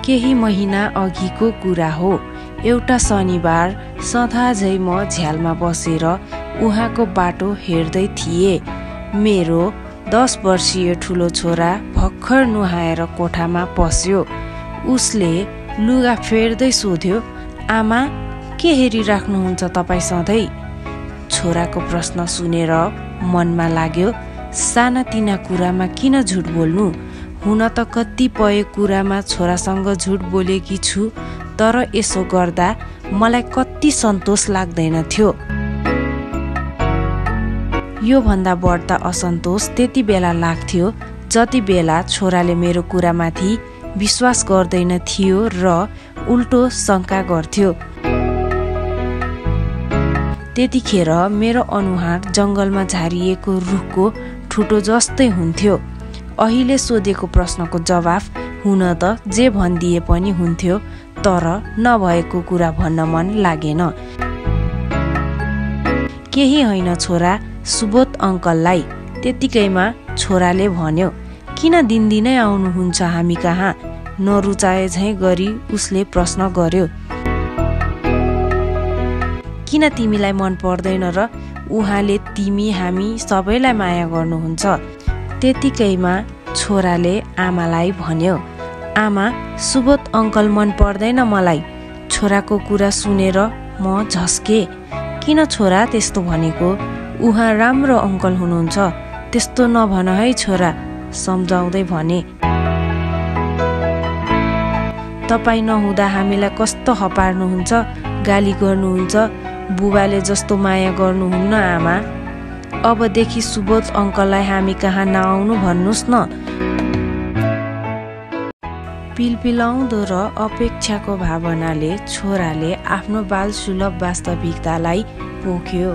केही महिना अघिको कुरा हो। एउटा शनिबार सधाझै म झ्यालमा बसेर उहाँको बाटो हेर्दै थिएँ। मेरो 10 वर्षीय ठुलो छोरा भर्खर नुहाएर कोठामा पस्यो। उसले लुगा फेर्दै सोध्यो, आमा के हेरिराख्नुहुन्छ तपाईँ सधैँ? छोराको प्रश्न सुनेर मनमा लाग्यो, सानातिना कुरामा किन झुट बोल्नु? हुन त कतिपय कुरामा छोरासँग झुट बोलेकी छु, तर यसो गर्दा मलाई कति सन्तोष लाग्दैन थियो। यो भन्दा बढ्ता असन्तोष त्यति बेला लाग्थ्यो जति बेला छोराले मेरो कुरामाथि विश्वास गर्दैन थियो र उल्टो शङ्का गर्थ्यो। त्यतिखेर मेरो अनुहार जङ्गलमा झारिएको रुखको ठुटो जस्तै हुन्थ्यो। अहिले सोधेको प्रश्नको जवाफ हुन त जे भनिदिए पनि हुन्थ्यो, तर नभएको कुरा भन्न मन लागेन। केही होइन छोरा, सुबोध अङ्कललाई। त्यतिकैमा छोराले भन्यो, किन दिनदिनै आउनुहुन्छ हामी कहाँ? नरुचाए झैँ गरी उसले प्रश्न गर्यो, किन तिमीलाई मन पर्दैन र उहाँले तिमी हामी सबैलाई माया गर्नुहुन्छ? त्यतिकैमा छोराले आमालाई भन्यो, आमा सुबोध अङ्कल मन पर्दैन मलाई। छोराको कुरा सुनेर म झस्के। किन छोरा त्यस्तो भनेको? उहाँ राम्रो अङ्कल हुनुहुन्छ, त्यस्तो नभन है छोरा, सम्झाउँदै भने। तपाईँ नहुँदा हामीलाई कस्तो हपार्नुहुन्छ, गाली गर्नुहुन्छ, बुबाले जस्तो माया गर्नुहुन्न आमा। अबदेखि सुबोध अङ्कललाई हामी कहाँ नआउनु भन्नुहोस् न। पिलपिलाउँदो र अपेक्षाको भावनाले छोराले आफ्नो बालसुलभ वास्तविकतालाई पोख्यो।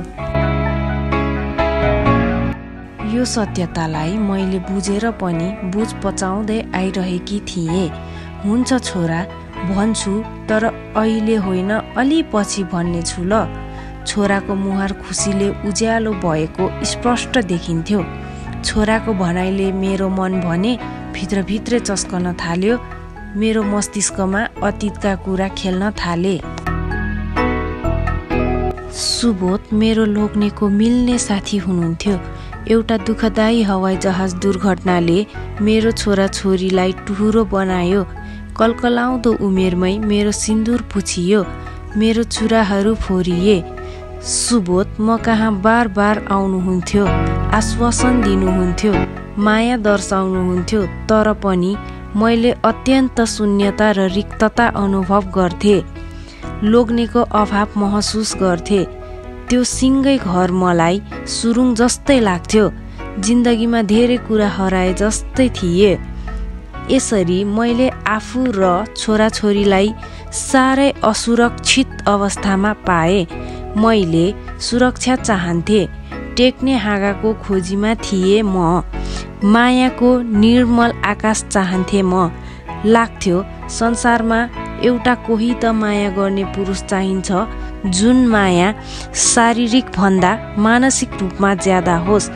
यो सत्यतालाई मैले बुझेर पनि बुझ पचाउँदै आइरहेकी थिएँ। हुन्छ छोरा, भन्छु, तर अहिले होइन, अलि पछि भन्ने छु ल। छोराको मुहार खुसीले उज्यालो भएको स्पष्ट देखिन्थ्यो। छोराको भनाइले मेरो मन भने भित्रभित्रै चस्कन थाल्यो। मेरो मस्तिष्कमा अतीतका कुरा खेल्न थाले। सुबोध मेरो लोग्नेको मिल्ने साथी हुनुहुन्थ्यो। एउटा दुःखदायी हवाई जहाज दुर्घटनाले मेरो छोराछोरीलाई टुहुरो बनायो। कलकलाउँदो उमेरमै मेरो सिन्दुर पुछियो, मेरो चुराहरू फोरिए। सुबोध म कहाँ बार बार आउनुहुन्थ्यो, आश्वासन दिनुहुन्थ्यो, माया दर्शाउनुहुन्थ्यो, तर पनि मैले अत्यन्त शून्यता र रिक्तता अनुभव गर्थे। लोग्नेको अभाव महसुस गर्थे। त्यो सिङ्गै घर मलाई सुरुङ जस्तै लाग्थ्यो। जिन्दगीमा धेरै कुरा हराए जस्तै थिए। यसरी मैले आफू र छोराछोरीलाई साह्रै असुरक्षित अवस्थामा पाएँ। मैले सुरक्षा चाहन्थे। टेक्ने हाँगाको खोजीमा थिएँ म। मायाको निर्मल आकाश चाहन्थे म। लाग्थ्यो संसारमा एउटा कोही त माया गर्ने पुरुष चाहिन्छ, जुन माया शारीरिक भन्दा मानसिक रूपमा ज्यादा होस्।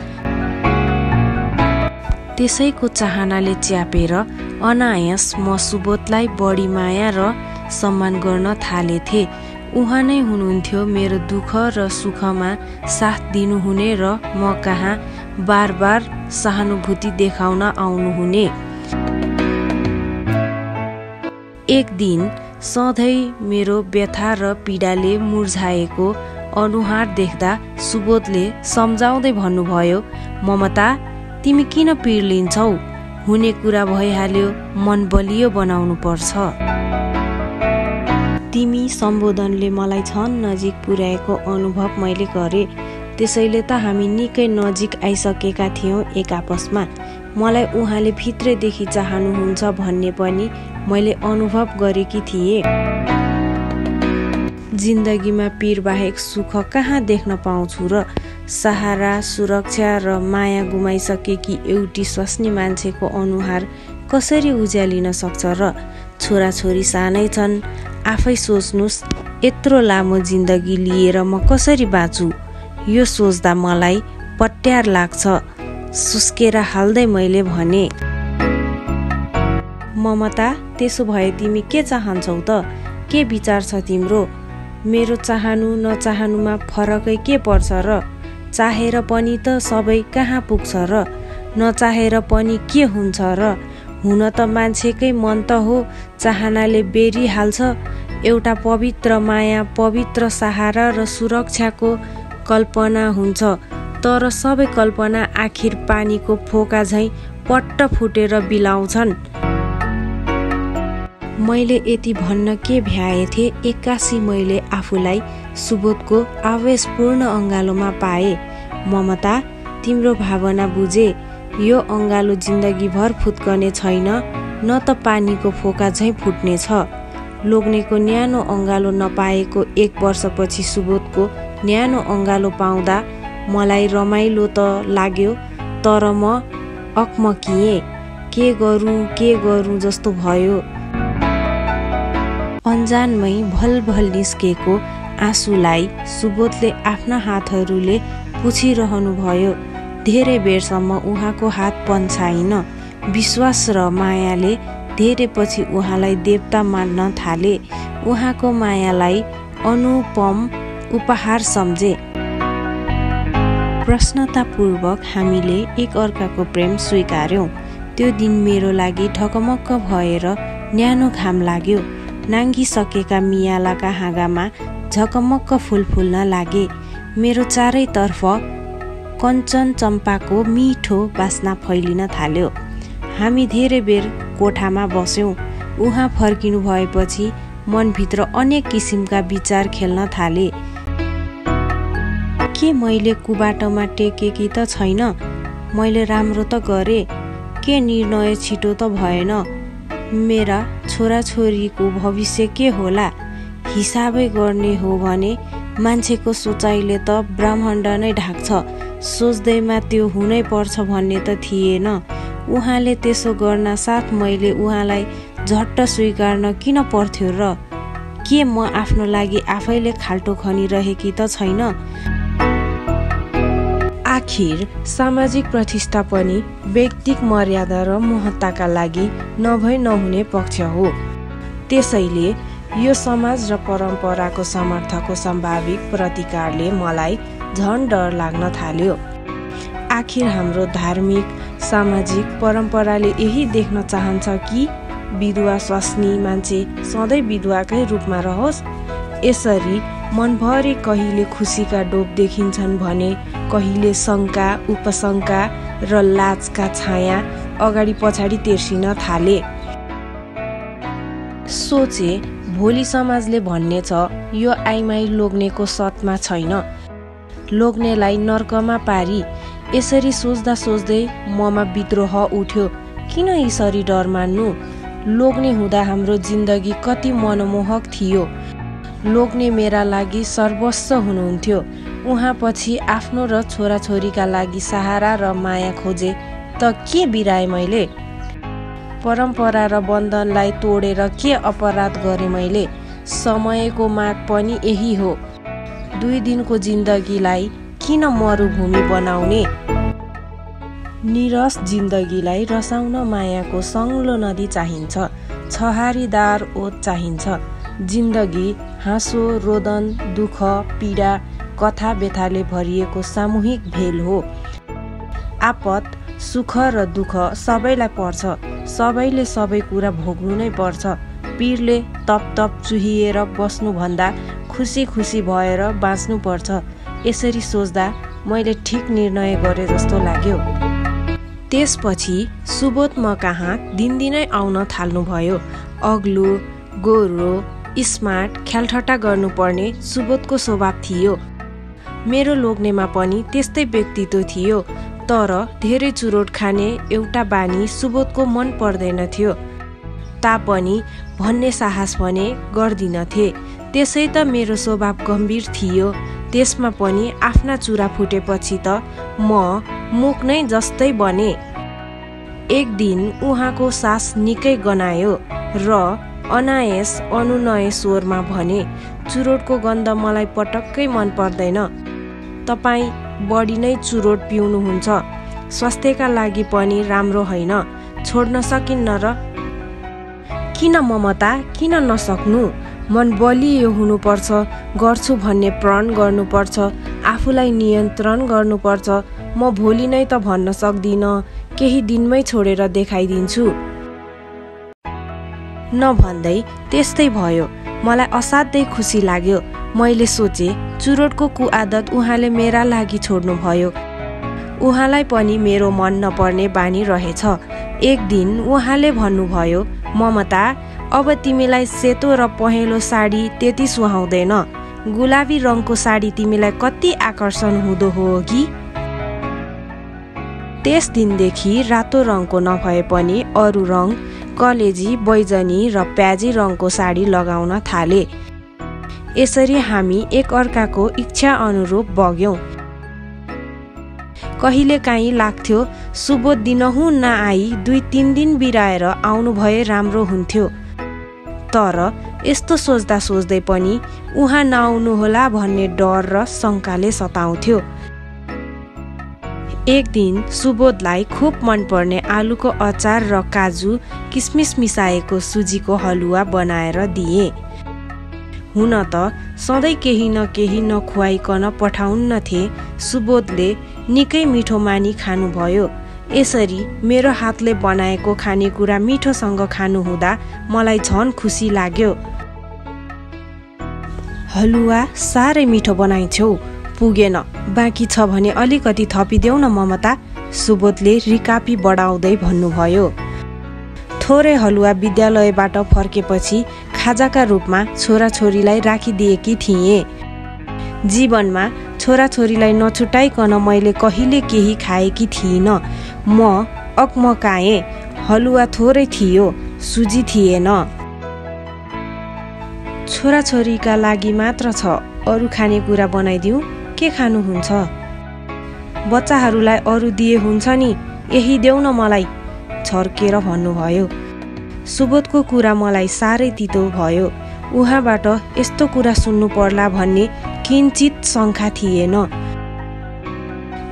त्यसैको चाहनाले च्यापेर अनायास म सुबोधलाई बढी माया र सम्मान गर्न थालेथे। उहाँ नै हुनुहुन्थ्यो मेरो दुःख र सुखमा साथ दिनुहुने र म कहाँ बार बार सहानुभूति देखाउन आउनुहुने। एक दिन सधैँ मेरो व्यथा र पीडाले मुर्झाएको अनुहार देख्दा सुबोधले सम्झाउँदै भन्नुभयो, ममता तिमी किन पीड लिन्छौ? हुने कुरा भइहाल्यो, मन बलियो बनाउनु पर्छ। तिमी सम्बोधनले मलाई झन् नजिक पुर्याएको अनुभव मैले गरेँ। त्यसैले त हामी निकै नजिक आइसकेका थियौँ एक आपसमा। मलाई उहाँले भित्रैदेखि चाहनुहुन्छ भन्ने पनि मैले अनुभव गरेकी थिएँ। जिन्दगीमा पीड बाहेक सुख कहाँ देख्न पाउँछु र? सहारा, सुरक्षा र माया गुमाइसकेकी एउटी स्वास्नी मान्छेको अनुहार कसरी उज्यालिन सक्छ र? छोराछोरी सानै छन्। आफै सोच्नुस्, यत्रो लामो जिन्दगी लिएर म कसरी बाँचु? यो सोच्दा मलाई पट्यार लाग्छ। सुस्केर हाल्दै मैले भने, ममता, त्यसो भए तिमी के चाहन्छौ त? के विचार छ तिम्रो? मेरो चाहनु नचाहनुमा फरकै के पर्छ र? चाहेर पनि त सबै कहाँ पुग्छ र? नचाहेर पनि के हुन्छ र? हुन त मान्छेकै मन त हो चाहनाले बेरिहाल्छ। एउटा पवित्र माया, पवित्र सहारा र सुरक्षाको कल्पना हुन्छ, तर सबै कल्पना आखिर पानीको फोका झैँ पट्ट फुटेर बिलाउँछन्। मैले यति भन्न के भ्याएथे, एक्कासी मैले आफूलाई सुबोधको आवेशपूर्ण अँगालोमा पाएँ। ममता, तिम्रो भावना बुझे। यो अँगालो जिन्दगीभर फुत्कने छैन, न त पानीको फोका झैँ फुट्ने छ। लोग्नेको न्यानो अँगालो नपाएको 1 वर्षपछि सुबोधको न्यानो अँगालो पाउँदा मलाई रमाइलो त लाग्यो, तर म अकमकिएँ। के गरूँ जस्तो भयो। अन्जानमै भलभल निस्केको आँसुलाई सुबोधले आफ्ना हातहरूले पुछिरहनु भयो। धेरै बेरसम्म उहाँको हात पन्छाइन। विश्वास र मायाले धेरै पछि उहाँलाई देवता मान्न थाले। उहाँको मायालाई अनुपम उपहार सम्झे। प्रश्नतापूर्वक हामीले एक अर्काको प्रेम स्वीकार्यौं। त्यो दिन मेरो लागि ढकमक्क भएर न्यानो घाम लाग्यो। नाङ्गिसकेका मियालाका हाँगामा झकमक्क फुल फुल्न लागे। मेरो चारैतर्फ कञ्चन चम्पाको मिठो बास्ना फैलिन थाल्यो। हामी धेरै बेर कोठामा बस्यौं। उहाँ फर्किनु भएपछि मनभित्र अनेक किसिमका विचार खेल्न थाले। के मैले कुबाटोमा टेकेकी त छैन? मैले राम्रो त गरेँ। के निर्णय छिटो त भएन? मेरा छोराछोरीको भविष्य के होला? हिसाबै गर्ने हो भने मान्छेको सोचाइले त ब्रह्माण्ड नै ढाक्छ। सोच्दैमा त्यो हुनै पर्छ भन्ने त थिएन। उहाँले त्यसो गर्न साथ मैले उहाँलाई झट्ट स्वीकार्न किन पर्थ्यो र? के म आफ्नो लागि आफैले खाल्टो खनिरहेकी त छैन? आखिर सामाजिक प्रतिष्ठा पनि व्यक्तिक मर्यादा र महत्ताका लागि नभई नहुने पक्ष हो। त्यसैले यो समाज र परम्पराको समर्थको सम्भावित प्रतिकारले मलाई झन डर लाग्न थाल्यो। आखिर हाम्रो धार्मिक सामाजिक परम्पराले यही देख्न चाहन्छ कि विधवा स्वास्नी मान्छे सधैँ विधवाकै रूपमा रहोस्। यसरी मनभरि कहिले खुसीका डोब देखिन्छन् भने कहिले शङ्का, उपशङ्का र लाजका छाया अगाडि पछाडि तेर्सिन थाले। सोचे भोलि समाजले भन्नेछ यो आइमाई लोग्नेको सतमा छैन, लोग्नेलाई नर्कमा पारी। यसरी सोच्दा सोच्दै ममा विद्रोह उठ्यो। किन यसरी डर मान्नु? लोग्ने हुँदा हाम्रो जिन्दगी कति मनमोहक थियो। लोग्ने मेरा लागि सर्वस्व हुनुहुन्थ्यो। उहाँ पछि आफ्नो र छोराछोरीका लागि सहारा र माया खोजे त के बिराए मैले? परम्परा र बन्धनलाई तोडेर के अपराध गरे मैले? समयको माग पनि यही हो। 2 दिनको जिन्दगीलाई किन मरुभूमि बनाउने? निरस जिन्दगीलाई रसाउन मायाको सङ्लो नदी चाहिन्छ, छहारीदार ओत चाहिन्छ। जिन्दगी हाँसो, रोदन, दुःख, पीडा, कथा व्यथाले भरिएको सामूहिक भेल हो। आपत, सुख र दुःख सबैलाई पर्छ। सबैले सबै कुरा भोग्नु नै पर्छ। पीरले तप चुहिएर बस्नुभन्दा खुसी खुसी भएर बाँच्नु पर्छ। यसरी सोच्दा मैले ठिक निर्णय गरे जस्तो लाग्यो। त्यसपछि सुबोध म कहाँ दिनदिनै आउन थाल्नुभयो। अग्लो, गोरो, स्मार्ट, ख्यालठट्टा गर्नुपर्ने सुबोधको स्वभाव थियो। मेरो लोग्नेमा पनि त्यस्तै व्यक्तित्व थियो। तर धेरै चुरोट खाने एउटा बानी सुबोधको मन पर्दैन थियो। तापनि भन्ने साहस भने गर्दिनथे। त्यसै त मेरो स्वभाव गम्भीर थियो। त्यसमा पनि आफ्ना चुरा फुटेपछि त म मुख नै जस्तै बने। एक दिन उहाँको सास निकै गनायो र अनायस अनुनय स्वरमा भने, चुरोटको गन्ध मलाई पटक्कै मन पर्दैन। तपाईँ बढी नै चुरोट पिउनुहुन्छ। स्वास्थ्यका लागि पनि राम्रो होइन। छोड्न सकिन्न र? किन ममता, किन नसक्नु? मन बलियो हुनुपर्छ, गर्छु भन्ने प्रण गर्नुपर्छ, आफूलाई नियन्त्रण गर्नुपर्छ। म भोलि नै त भन्न सक्दिनँ, केही दिनमै छोडेर देखाइदिन्छु नभन्दै त्यस्तै भयो। मलाई असाध्यै खुसी लाग्यो। मैले सोचे चुरोटको कुआदत उहाँले मेरा लागि छोड्नुभयो। उहाँलाई पनि मेरो मन नपर्ने बानी रहेछ। एक दिन उहाँले भन्नुभयो, ममता, अब तिमीलाई सेतो र पहेँलो साडी त्यति सुहाउँदैन, गुलाबी रङको साडी तिमीलाई कति आकर्षण हुँदो हो कि? त्यस दिनदेखि रातो रङको नभए पनि अरू रङ, कलेजी, बैजनी र प्याजी रङको साडी लगाउन थाले। यसरी हामी एक अर्काको इच्छा अनुरूप बग्यौं। कहिलेकाहीँ लाग्थ्यो सुबोध दिनहुँ नआई 2-3 दिन बिराएर आउनु भए राम्रो हुन्थ्यो। तर यस्तो सोच्दा सोच्दै पनि उहाँ नआउनुहोला भन्ने डर र शङ्काले सताउँथ्यो। एक दिन सुबोधलाई खुब मनपर्ने आलुको अचार र काजु किसमिस मिसाएको सुजीको हलुवा बनाएर दिए। हुन त सधैँ केही न केही नखुवाइकन पठाउन्नथे। सुबोधले निकै मिठो मानी खानुभयो। यसरी मेरो हातले बनाएको खानेकुरा मिठोसँग खानु हुँदा मलाई झन खुसी लाग्यो। हलुवा साह्रै मिठो बनाइछौ, पुगेन, बाँकी छ भने अलिकति थपिदेऊ न ममता, सुबोधले रिकापी बढाउँदै भन्नुभयो। थोरै हलुवा विद्यालयबाट फर्केपछि खाजाका रूपमा छोराछोरीलाई राखिदिएकी थिएँ। जीवनमा छोराछोरीलाई नछुटाइकन मैले कहिले केही खाएकी थिइनँ। म अकमकाएँ। हलुवा थोरै थियो, सुजी थिएन। छोराछोरीका लागि मात्र छ, अरू खानेकुरा बनाइदिउँ? के खानुहुन्छ? बच्चाहरूलाई अरू दिए हुन्छ नि, यही देऊ न मलाई, छर्केर भन्नुभयो। सुबोधको कुरा मलाई साह्रै तितो भयो। उहाँबाट यस्तो कुरा सुन्नु पर्ला भन्ने किञ्चित शङ्का थिएन।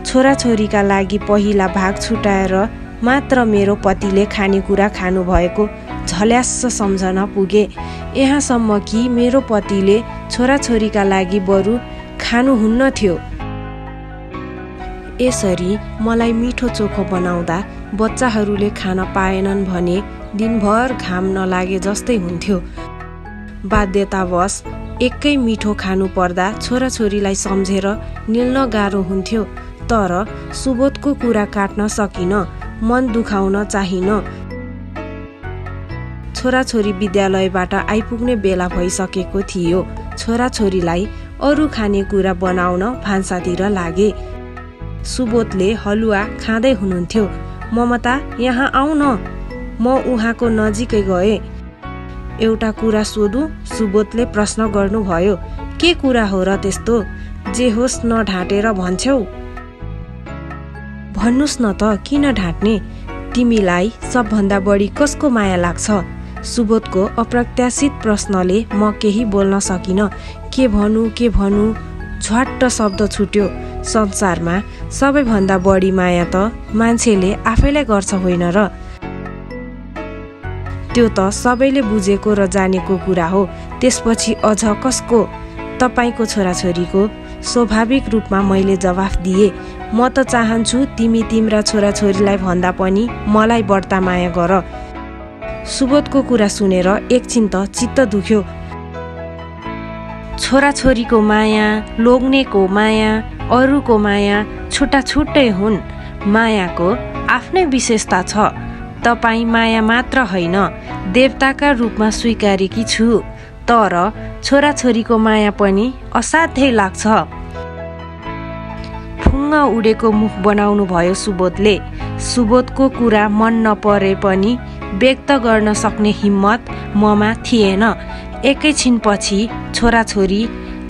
छोराछोरीका लागि पहिला भाग छुटाएर मात्र मेरो पतिले खानेकुरा खानुभएको झल्यास्स सम्झन पुगे। यहाँसम्म कि मेरो पतिले छोराछोरीका लागि बरु खानुहुन्न थियो। यसरी मलाई मिठो चोखो बनाउँदा बच्चाहरूले खान पाएनन् भने दिनभर घाम नलागे जस्तै हुन्थ्यो। बाध्यतावश एकै मिठो खानु पर्दा छोराछोरीलाई सम्झेर निल्न गाह्रो हुन्थ्यो। तर सुबोधको कुरा काट्न सकिन, मन दुखाउन चाहिन। छोराछोरी विद्यालयबाट आइपुग्ने बेला भइसकेको थियो। छोराछोरीलाई अरू खानेकुरा बनाउन भान्सातिर लागे। सुबोधले हलुवा खाँदै हुनुहुन्थ्यो। ममता, यहाँ आऊ न। म उहाँको नजिकै गएँ। एउटा कुरा सोधौँ? सुबोधले प्रश्न गर्नुभयो। के कुरा हो र त्यस्तो? जे होस् नढाँटेर भन्छौ? भन्नुस् न त, किन ढाँट्ने? तिमीलाई सबभन्दा बढी कसको माया लाग्छ? सुबोधको अप्रत्याशित प्रश्नले म केही बोल्न सकिन। के भनौँ झ्वाट्ट शब्द छुट्यो। संसारमा सबैभन्दा बढी माया त मान्छेले आफैलाई गर्छ होइन र? त्यो त सबैले बुझेको र जानेको कुरा हो। त्यसपछि अझ कसको? तपाईको छोराछोरीको। स्वाभाविक रूपमा मैले जवाफ दिए। म त चाहन्छु तिमी तिम्रा छोराछोरीलाई भन्दा पनि मलाई बढ्ता माया गर। सुबोधको कुरा सुनेर एकछिन त चित्त दुख्यो। छोराछोरीको माया, लोग्नेको माया, अरूको माया छुट्टा छुट्टै हुन्। मायाको आफ्नै विशेषता छ। तपाईँ माया मात्र होइन, देवताका रूपमा स्वीकारेकी छु। तर छोराछोरीको माया पनि असाध्यै लाग्छ। फुङ्ग उडेको मुख बनाउनु भयो सुबोधले। सुबोधको कुरा मन नपरे पनि व्यक्त गर्न सक्ने हिम्मत ममा थिएन। एकैछिनपछि छोराछोरी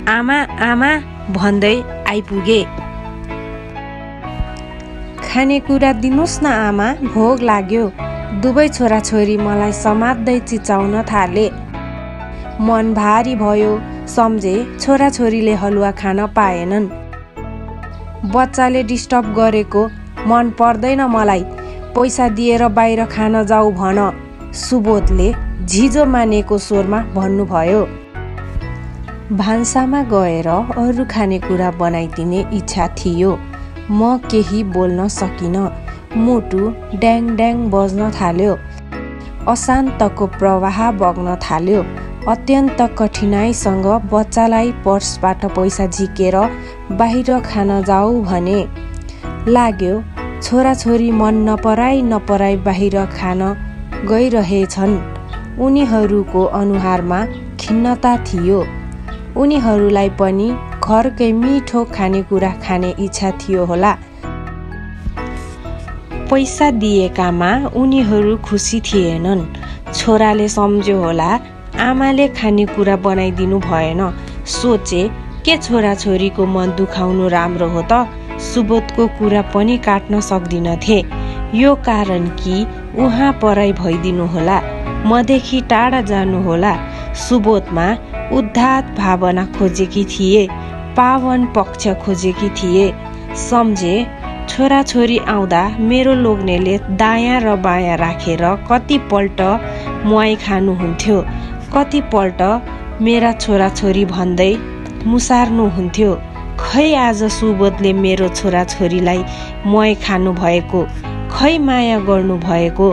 आमा आमा भन्दै आइपुगे। खानेकुरा दिनुस् न आमा, भोग लाग्यो। दुवै छोराछोरी मलाई समात्दै चिचाउन थाले। मन भारी भयो। सम्झे छोराछोरीले हलुवा खान पाएनन्। बच्चाले डिस्टर्ब गरेको मन पर्दैन मलाई। पैसा दिएर बाहिर खान जाऊ भन। सुबोधले झिजो मानेको स्वरमा भन्नुभयो। भान्सामा गएर अरू खानेकुरा बनाइदिने इच्छा थियो। म केही बोल्न सकिनँ। मुटु ड्याङ ड्याङ बज्न थाल्यो। अशान्तको प्रवाह बग्न थाल्यो। अत्यन्त कठिनाइसँग बच्चालाई पर्सबाट पैसा झिकेर बाहिर खान जाऊ भने लाग्यो छोराछोरी मन नपराई बाहिर खान गइरहेछन्। उनीहरूको अनुहारमा खिन्नता थियो। उनीहरूलाई पनि घरकै मिठो खानेकुरा खाने इच्छा थियो होला। पैसा दिएकामा उनीहरू खुसी थिएनन्। छोराले सम्झ्यो होला आमाले खानेकुरा बनाइदिनु भएन। सोचे के छोराछोरीको मन दुखाउनु राम्रो हो त। सुबोधको कुरा पनि काट्न सक्दिनथे। यो कारण कि उहाँ पराई भइदिनु होला, मदेखि टाढा जानु होला। सुबोधमा उद्धात भावना खोजेकी थिए, पावन पक्ष खोजेकी थिए। सम्झे छोराछोरी आउँदा मेरो लोग्नेले दायाँ र बायाँ राखेर कतिपल्ट मुहाई खानुहुन्थ्यो, कतिपल्ट मेरा छोराछोरी भन्दै मुसार्नुहुन्थ्यो। खै आज सुबोधले मेरो छोराछोरीलाई मुहाई खानु भएको, खै माया गर्नु भएको।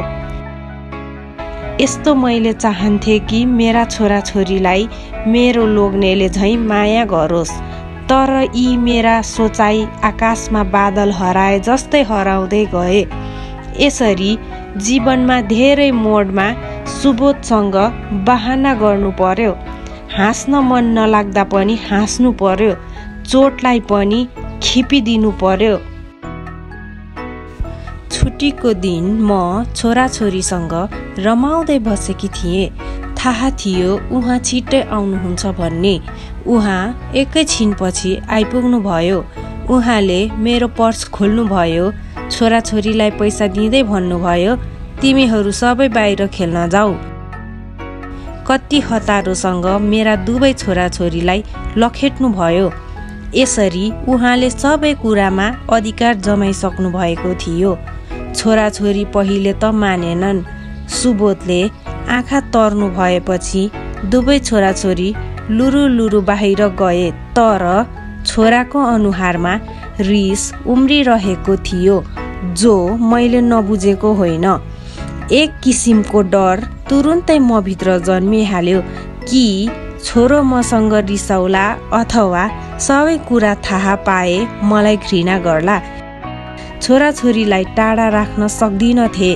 यस्तो मैले चाहन्थे कि मेरा छोराछोरीलाई मेरो लोग्नेले झैँ माया गरोस्। तर यी मेरा सोचाइ आकाशमा बादल हराए जस्तै हराउँदै गए। यसरी जीवनमा धेरै मोडमा सुबोधसँग बहाना गर्नु पर्यो। हाँस्न मन नलाग्दा पनि हाँस्नु पर्यो। चोटलाई पनि खिपिदिनु पर्यो। छुट्टीको दिन म छोराछोरीसँग रमाउँदै बसेकी थिएँ। थाहा थियो उहाँ छिट्टै आउनुहुन्छ भन्ने। उहाँ एकैछिनपछि आइपुग्नु भयो। उहाँले मेरो पर्स खोल्नुभयो। छोराछोरीलाई पैसा दिँदै भन्नुभयो तिमीहरू सबै बाहिर खेल्न जाऊ। कति हतारोसँग मेरा दुवै छोराछोरीलाई लखेट्नु भयो। यसरी उहाँले सबै कुरामा अधिकार जमाइसक्नु भएको थियो। छोराछोरी पहिले त मानेनन्। सुबोधले आँखा तर्नु भएपछि दुवै छोराछोरी लुरु बाहिर गए। तर छोराको अनुहारमा रिस उम्रिरहेको थियो, जो मैले नबुझेको होइन। एक किसिमको डर तुरुन्तै मभित्र जन्मिहाल्यो कि छोरो मसँग रिसाउला अथवा सबै कुरा थाहा पाए मलाई घृणा गर्ला। छोराछोरीलाई टाढा राख्न सक्दिनथे।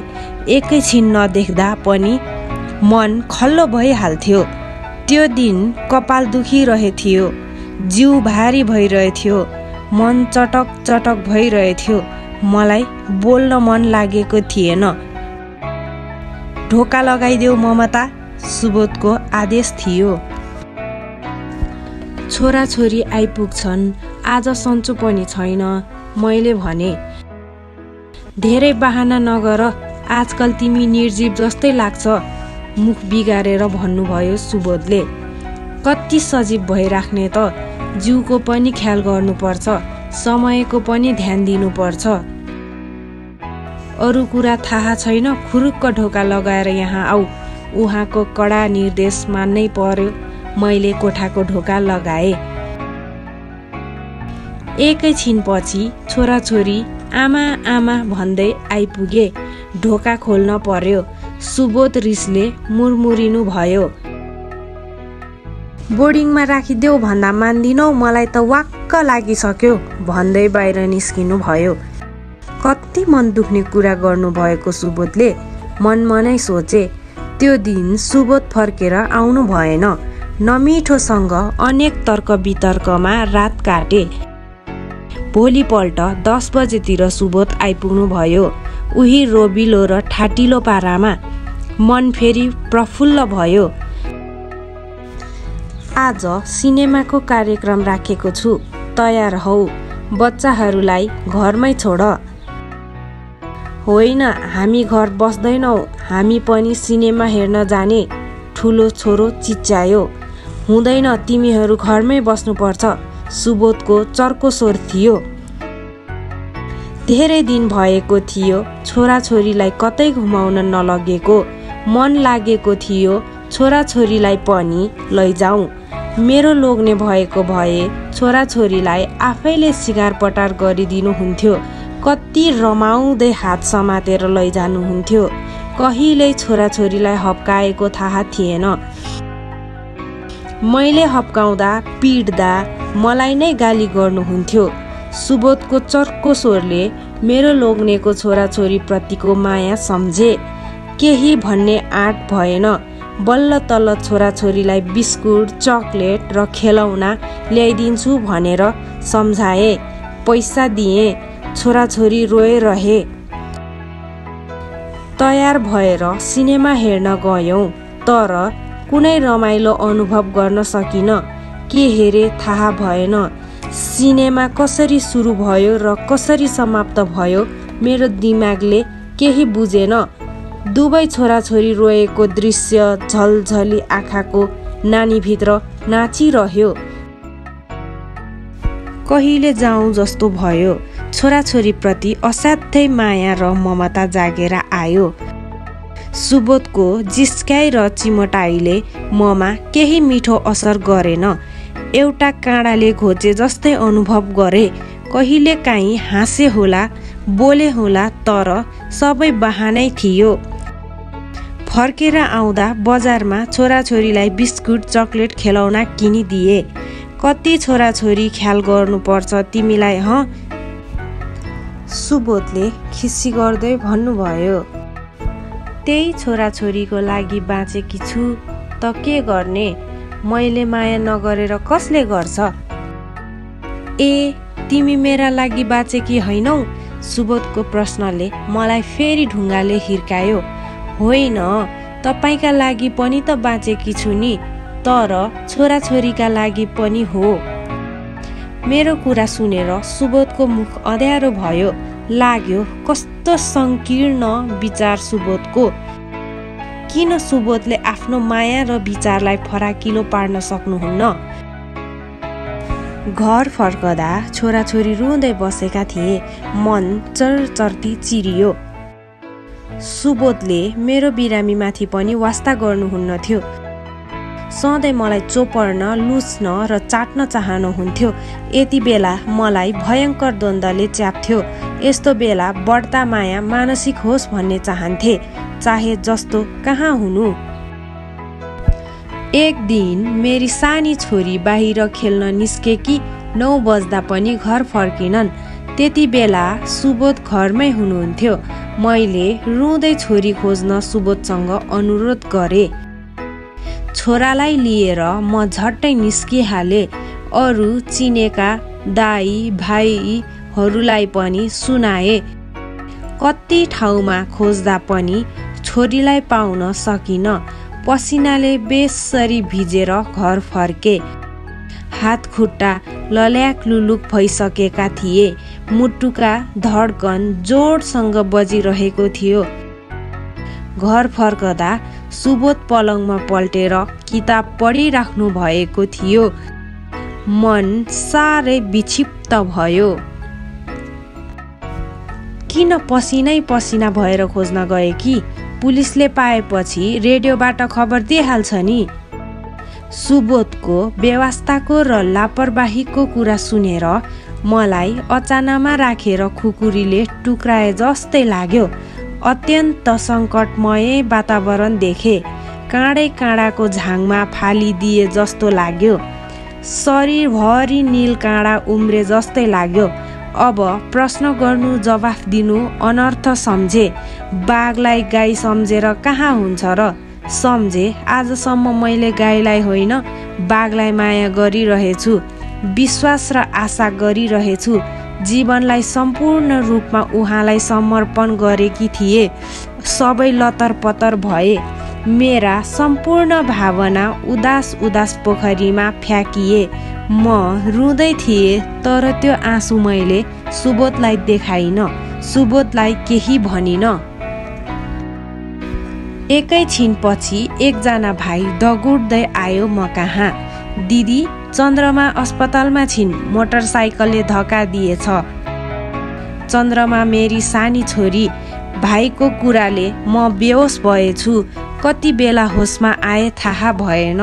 एकैछिन नदेख्दा पनि मन खल्लो भइहाल्थ्यो। त्यो दिन कपाल दुखिरहेथ्यो, जिउ भारी भइरहेथ्यो, मन चटक चटक भइरहेथ्यो। मलाई बोल्न मन लागेको थिएन। ढोका लगाइदेऊ ममता, सुबोधको आदेश थियो। छोराछोरी आइपुग्छन्, आज सन्चो पनि छैन। मैले भने धेरै बहाना नगर, आजकल तिमी निर्जीव जस्तै लाग्छ, मुख बिगारेर भन्नुभयो सुबोधले। कति सजीव भइराख्ने त, जिउको पनि ख्याल गर्नुपर्छ, समयको पनि ध्यान दिनुपर्छ। अरू कुरा थाहा छैन, खुरुक्क ढोका लगाएर यहाँ आऊ। उहाँको कडा निर्देश मान्नै पर्यो। मैले कोठाको ढोका लगाए। एकैछिनपछि छोराछोरी आमा आमा भन्दै आइपुगे। ढोका खोल्न पर्यो। सुबोध रिसले मुरमुरिनु भयो। बोर्डिङमा राखिदेऊ भन्दा मान्दिनौ, मलाई त वाक्क लागिसक्यो भन्दै बाहिर निस्किनु भयो। कति मन दुख्ने कुरा गर्नुभएको सुबोधले मनमनै सोचे। त्यो दिन सुबोध फर्केर आउनु भएन। नमिठोसँग अनेक तर्क वितर्कमा रात काटे। भोलिपल्ट 10 बजेतिर सुबोध आइपुग्नु भयो। उही रोबिलो र ठाटिलो पारामा। मन फेरि प्रफुल्ल भयो। आज सिनेमाको कार्यक्रम राखेको छु, तयार हौ। बच्चाहरूलाई घरमै छोड। होइन, हामी घर बस्दैनौ, हामी पनि सिनेमा हेर्न जाने। ठुलो छोरो चिच्यायो। हुँदैन, तिमीहरू घरमै बस्नुपर्छ। सुबोधको चर्को स्वर थियो। धेरै दिन भएको थियो छोराछोरीलाई कतै घुमाउन नलगेको। मन लागेको थियो छोराछोरीलाई पनि लैजाउँ। मेरो लोग्ने भएको भए छोराछोरीलाई आफैले सिगार पटार गरिदिनुहुन्थ्यो। कति रमाउँदै हात समातेर लैजानुहुन्थ्यो। कहिल्यै छोराछोरीलाई हप्काएको थाहा थिएन। मैले हप्काउँदा पिट्दा मलाई नै गाली गर्नुहुन्थ्यो। सुबोधको चर्को स्वरले मेरो लोग्नेको छोराछोरी प्रतिको माया सम्झे। केही भन्ने आँट भएन। बल्ल तल्ल छोराछोरीलाई बिस्कुट, चकलेट र खेलौना ल्याइदिन्छु भनेर सम्झाए। पैसा दिए। छोराछोरी रोइरहे। तयार भएर सिनेमा हेर्न गयौँ, तर कुनै रमाइलो अनुभव गर्न सकिन। के हेरे थाहा भएन। सिनेमा कसरी सुरु भयो र कसरी समाप्त भयो मेरो दिमागले केही बुझेन। दुवै छोराछोरी रोएको दृश्य झलझली आँखाको नानीभित्र नाचिरह्यो। कहिले जाउँ जस्तो भयो। छोराछोरीप्रति असाध्यै माया र ममता जागेर आयो। सुबोधको जिस्क्याइ र चिमटाइले ममा केही मिठो असर गरेन। एउटा काँडाले घोचे जस्तै अनुभव गरे। कहिले काहीँ हाँसे होला, बोले होला, तर सबै बहानै थियो। फर्केर आउँदा बजारमा छोराछोरीलाई बिस्कुट, चकलेट, खेलौना किनिदिए। कति छोराछोरी ख्याल गर्नुपर्छ तिमीलाई हँ? सुबोधले खिसी गर्दै भन्नुभयो। त्यही छोराछोरीको लागि बाँचेकी छु त के गर्ने? मैले माया नगरेर कसले गर्छ? ए, तिमी मेरा लागि बाँचेकी हैनौ? सुबोधको प्रश्नले मलाई फेरि ढुङ्गाले हिर्कायो। होइन, तपाईका लागि पनि त बाँचेकी छु नि, तर छोराछोरीका लागि पनि हो। मेरो कुरा सुनेर सुबोधको मुख अँध्यारो भयो। लाग्यो कस्तो संकीर्ण विचार सुबोधको। किन सुबोधले आफ्नो माया र विचारलाई फराकिलो पार्न सक्नुहुन्न? घर फर्कदा छोराछोरी रुँदै बसेका थिए। मन चरचर्ती चिरियो। सुबोधले मेरो बिरामीमाथि पनि वास्ता गर्नुहुन्न थियो। सधैँ मलाई चोपर्न, लुच्न र चाट्न चाहनुहुन्थ्यो। यति बेला मलाई भयङ्कर द्वन्द्वले च्याप्थ्यो। यस्तो बेला बढ्ता माया मानसिक होस् भन्ने चाहन्थे, चाहे जस्तो कहाँ हुनु। एक दिन मेरी सानी छोरी बाहिर खेल्न निस्केकी 9 बज्दा पनि घर फर्किनन्। त्यति बेला सुबोध घरमै हुनुहुन्थ्यो। मैले रुँदै छोरी खोज्न सुबोधसँग अनुरोध गरे। छोरालाई लिएर म झट्टै निस्किहाले। अरू चिनेका दाई भाइहरूलाई पनि सुनाए। कति ठाउँमा खोज्दा पनि छोरीलाई पाउन सकिन। पसिनाले बेसरी भिजेर घर फर्के। हात खुट्टा लल्याक लुलुक भइसकेका थिए। मुटुका धड्कन जोडसँग बजिरहेको थियो। घर फर्कदा सुबोध पलङमा पल्टेर किताब पढिराख्नु भएको थियो। मन साह्रै विक्षिप्त भयो। किन पसिनै पसिना भएर खोज्न गए कि? पुलिसले पाएपछि रेडियोबाट खबर दिइहाल्छ नि। सुबोधको बेवास्ताको र लापरवाहीको कुरा सुनेर मलाई अचानकमा राखेर खुकुरीले टुक्राए जस्तै लाग्यो। अत्यन्त सङ्कटमय वातावरण देखे। काँडै काँडाको झाङमा फालिदिए जस्तो लाग्यो। शरीरभरि नील काँडा उम्रे जस्तै लाग्यो। अब प्रश्न गर्नु, जवाफ दिनु अनर्थ सम्झे। बाघलाई गाई सम्झेर कहाँ हुन्छ र? सम्झे आजसम्म मैले गाईलाई होइन, बाघलाई माया गरिरहेछु। विश्वास र आशा गरिरहेछु। जीवनलाई सम्पूर्ण रूपमा उहाँलाई समर्पण गरेकी थिए। सबै लतरपतर भए। मेरा सम्पूर्ण भावना उदास उदास पोखरीमा फ्याँकिए। म रुँदै थिएँ, तर त्यो आँसु मैले सुबोधलाई देखाइन। सुबोधलाई केही भनिन। एकैछिनपछि एकजना भाइ दगुर्दै आयो म कहाँ। दिदी, चन्द्रमा अस्पतालमा छिन्, मोटरसाइकलले धक्का दिएछ। चन्द्रमा मेरी सानी छोरी। भाइको कुराले म बेहोस भएछु। कति बेला होसमा आए थाहा भएन।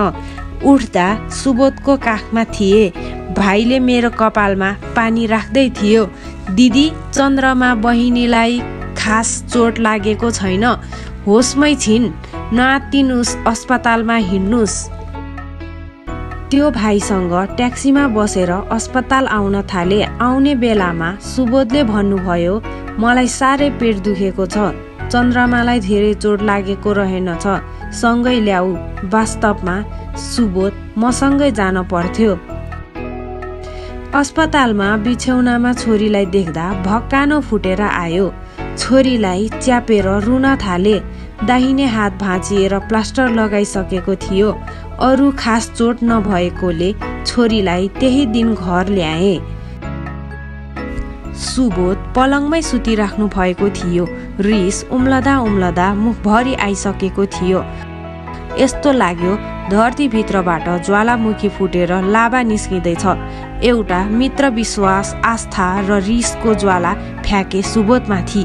उठ्दा सुबोधको काखमा थिए। भाइले मेरो कपालमा पानी राख्दै थियो। दिदी, चन्द्रमा बहिनीलाई खास चोट लागेको छैन, होसमै छिन्, नआत्तिनुस्, अस्पतालमा हिँड्नुस्। त्यो भाइसँग ट्याक्सीमा बसेर अस्पताल आउन थाले। आउने बेलामा सुबोधले भन्नुभयो, मलाई साह्रै पेट दुखेको छ, चन्द्रमालाई धेरै चोट लागेको रहेनछ, सँगै ल्याऊ। वास्तवमा सुबोध मसँगै जान पर्थ्यो। अस्पतालमा बिछौनामा छोरीलाई देख्दा भक्कानो फुटेर आयो। छोरीलाई च्यापेर रुन थाले। दाहिने हात भाँचिएर प्लास्टर लगाइसकेको थियो। अरू खास चोट नभएकोले छोरीलाई त्यही दिन घर ल्याए। सुबोध पलङमै सुतिराख्नु भएको थियो। रिस उम्लदा उम्लदा मुखभरि आइसकेको थियो। यस्तो लाग्यो धरतीभित्रबाट ज्वालामुखी फुटेर लाभा निस्किँदैछ। एउटा मित्र विश्वास, आस्था र रिसको ज्वाला फ्याँके सुबोधमाथि।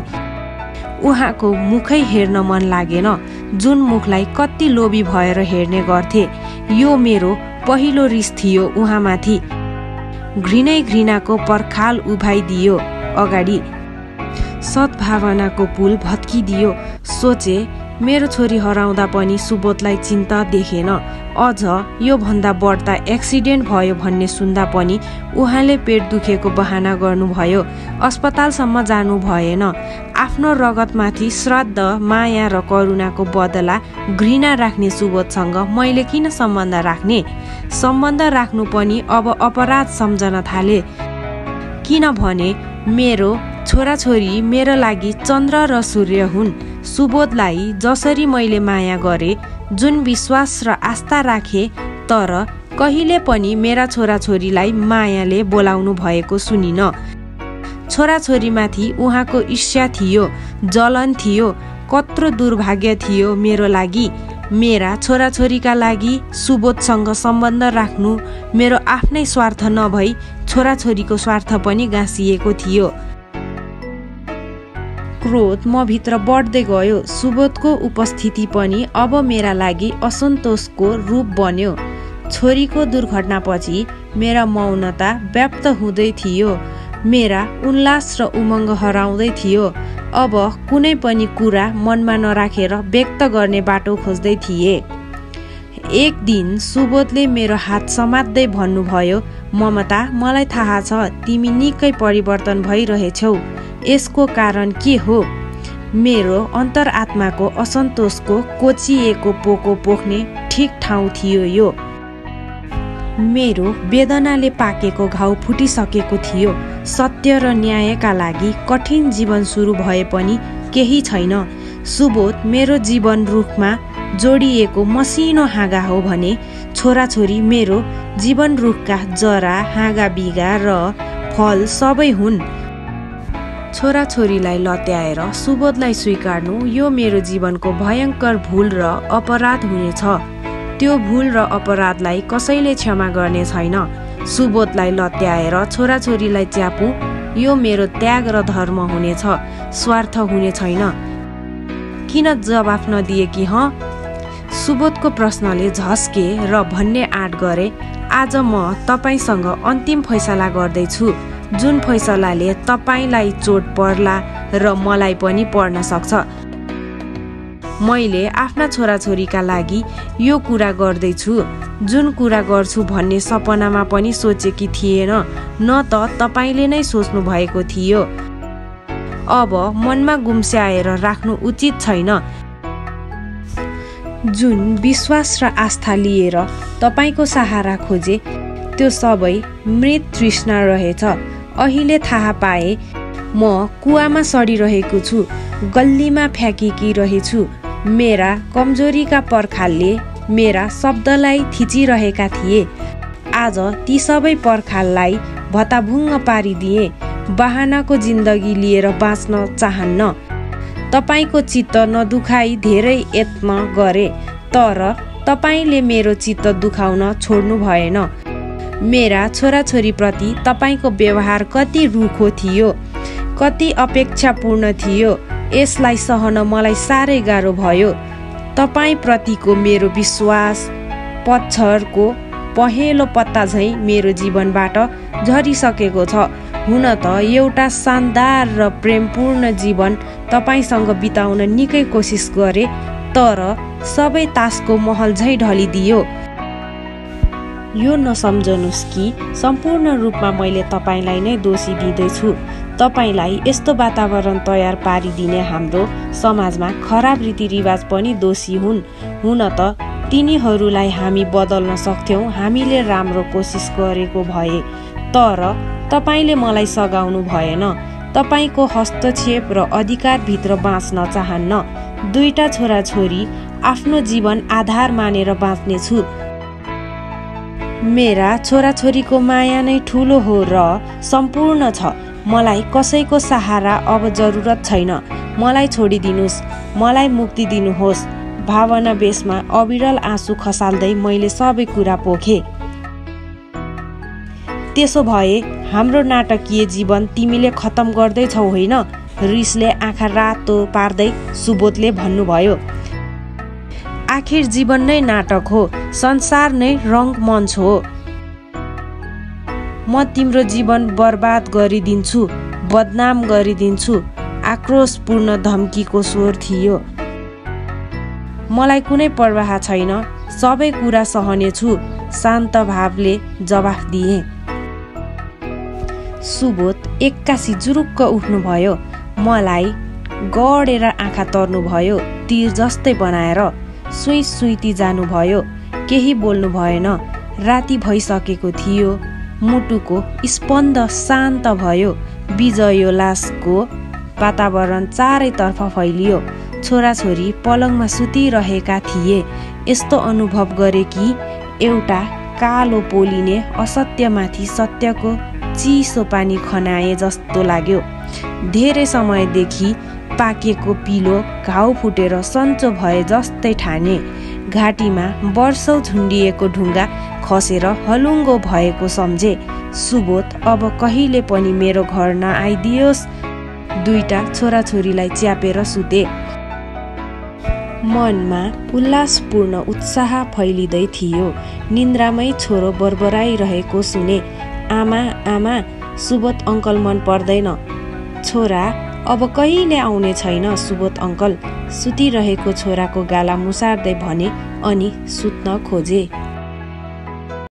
उहाँको मुखै हेर्न मन लागेन, जुन मुखलाई कति लोभी भएर हेर्ने गर्थे। यो मेरो पहिलो रिस थियो उहाँमाथि। घृणाको पर्खाल उभाइदियो अगाडि। सद्भावनाको पुल भत्किदियो। सोचे, मेरो छोरी हराउँदा पनि सुबोधलाई चिन्ता देखेन। अझ यो भन्दा बढ्ता एक्सिडेन्ट भयो भन्ने सुन्दा पनि उहाँले पेट दुखेको बहाना गर्नुभयो। अस्पतालसम्म जानु भएन। आफ्नो रगतमाथि श्रद्धा, माया र करुणाको बदला घृणा राख्ने सुबोधसँग मैले किन सम्बन्ध राख्ने? सम्बन्ध राख्नु पनि अब अपराध सम्झन थाले। किनभने मेरो छोराछोरी मेरो लागि चन्द्र र सूर्य हुन्। सुबोधलाई जसरी मैले माया गरे, जुन विश्वास र आस्था राखे, तर कहिले पनि मेरा छोराछोरीलाई मायाले बोलाउनु भएको सुनिन। छोराछोरीमाथि उहाँको ईर्ष्या थियो, जलन थियो। कत्रो दुर्भाग्य थियो मेरो लागि। मेरा छोराछोरीका लागि सुबोधसँग सम्बन्ध राख्नु मेरो आफ्नै स्वार्थ नभई छोराछोरीको स्वार्थ पनि गाँसिएको थियो। क्रोध म भित्र बढ्दै गयो। सुबोधको उपस्थिति पनि अब मेरा लागि असन्तोषको रूप बन्यो। छोरीको दुर्घटनापछि मेरा मौनता व्याप्त हुँदै थियो। मेरा उल्लास र उमङ्ग हराउँदै थियो। अब कुनै पनि कुरा मनमा नराखेर व्यक्त गर्ने बाटो खोज्दै थिए। एक दिन सुबोधले मेरो हात समात्दै भन्नुभयो, ममता, मलाई थाहा छ तिमी निकै परिवर्तन भइरहेछौ। यसको कारण के हो? मेरो अन्तरआत्माको असन्तोषको कोचिएको पोको पोख्ने ठिक ठाउँ थियो यो। मेरो वेदनाले पाकेको घाउ फुटिसकेको थियो। सत्य र न्यायका लागि कठिन जीवन सुरु भए पनि केही छैन। सुबोध मेरो जीवन रुखमा जोडिएको मसिनो हाँगा हो भने छोराछोरी मेरो जीवन रुखका जरा, हाँगा बिगा र फल सबै हुन्। छोराछोरीलाई लत्याएर सुबोधलाई स्वीकार्नु यो मेरो जीवनको भयङ्कर भूल र अपराध हुनेछ। त्यो भूल र अपराधलाई कसैले क्षमा गर्ने छैन। सुबोधलाई लत्याएर छोराछोरीलाई च्यापु यो मेरो त्याग र धर्म हुनेछ, स्वार्थ हुने छैन। किन जवाफ नदिए कि हँ? सुबोधको प्रश्नले झस्के र भन्ने आँट गरे, आज म तपाईसँग अन्तिम फैसला गर्दैछु, जुन फैसलाले तपाईलाई चोट पर्ला र मलाई पनि पर्न सक्छ। मैले आफ्ना छोराछोरीका लागि यो कुरा गर्दैछु, जुन कुरा गर्छु भन्ने सपनामा पनि सोचेकी थिएन, न त तपाईले नै सोच्नु भएको थियो। अब मनमा गुम्स्याएर राख्नु उचित छैन। जुन विश्वास र आस्था लिएर तपाईको सहारा खोजे, त्यो सबै मृत तृष्णा रहेछ। अहिले थाहा पाए म कुवामा सडिरहेको छु, गल्लीमा फ्याँकेकी रहेछु। मेरा कमजोरीका पर्खालले मेरा शब्दलाई थिचिरहेका थिए। आज ती सबै पर्खाललाई भताभुङ्ग पारिदिए। बहानाको जिन्दगी लिएर बाँच्न चाहन्न। तपाईको चित्त नदुखाई धेरै यत्न गरे, तर तपाईले मेरो चित्त दुखाउन छोड्नु भएन। मेरा छोराछोरीप्रति तपाईको व्यवहार कति रुखो थियो, कति अपेक्षापूर्ण थियो। यसलाई सहन मलाई साह्रै गाह्रो भयो। तपाईँप्रतिको मेरो विश्वास पत्थरको पहेँलो पत्ता झैँ मेरो जीवनबाट झरिसकेको छ। हुन त एउटा शानदार र प्रेमपूर्ण जीवन तपाईँसँग बिताउन निकै कोसिस गरे, तर सबै तासको महल झैँ ढलिदियो। यो नसम्झनुहोस् कि सम्पूर्ण रूपमा मैले तपाईँलाई नै दोषी दिँदैछु। तपाईँलाई यस्तो वातावरण तयार पारिदिने हाम्रो समाजमा खराब रीतिरिवाज पनि दोषी हुन्। हुन त तिनीहरूलाई हामी बदल्न सक्थ्यौँ हामीले राम्रो कोसिस गरेको भए, तर तपाईँले मलाई सघाउनु भएन। तपाईँको हस्तक्षेप र अधिकारभित्र बाँच्न चाहन्न। दुईटा छोराछोरी आफ्नो जीवन आधार मानेर बाँच्नेछु। मेरा छोराछोरीको माया नै ठुलो हो र सम्पूर्ण छ। मलाई कसैको सहारा अब जरुरत छैन। मलाई छोडिदिनुहोस्, मलाई मुक्ति दिनुहोस्। भावना बेसमा अविरल आँसु खसाल्दै मैले सबै कुरा पोखेँ। त्यसो भए हाम्रो नाटकीय जीवन तिमीले खत्तम गर्दैछौ होइन? रिसले आँखा रातो पार्दै सुबोधले भन्नुभयो। आखिर जीवन नै नाटक हो, संसार नै रङ्गमञ्च हो। म तिम्रो जीवन बर्बाद गरिदिन्छु, बदनाम गरिदिन्छु। आक्रोशपूर्ण धम्कीको स्वर थियो। मलाई कुनै परवाह छैन, सबै कुरा सहनेछु, शान्त भावले जवाफ दिए। सुबोध एक्कासी जुरुक्क उठ्नुभयो। मलाई गडेर आँखा तर्नुभयो, तीर जस्तै बनाएर सुई सुइती जानुभयो। केही बोल्नु भएन। राति भइसकेको थियो। मुटुको स्पन्द शान्त भयो। विजयोल्लासको वातावरण चारैतर्फ फैलियो। छोराछोरी पलङमा सुतिरहेका थिए। यस्तो अनुभव गरे कि एउटा कालो पोलिने असत्यमाथि सत्यको चिसो पानी खनाए जस्तो लाग्यो। धेरै समयदेखि पाकेको पिलो घाउ फुटेर सन्चो भए जस्तै ठाने। घाँटीमा वर्षौं झुन्डिएको ढुङ्गा खसेर हलुङ्गो भएको सम्झे। सुबोध अब कहिले पनि मेरो घर नआइदियोस्। दुईटा छोराछोरीलाई च्यापेर सुते। मनमा उल्लासपूर्ण उत्साह फैलिँदै थियो। निन्द्रामै छोरो बरबराइरहेको सुने। आमा आमा, सुबोध अङ्कल मन पर्दैन। छोरा अब कहिले आउने छैन सुबोध अङ्कल, सुतिरहेको छोराको गाला मुसार्दै भने अनि सुत्न खोजे।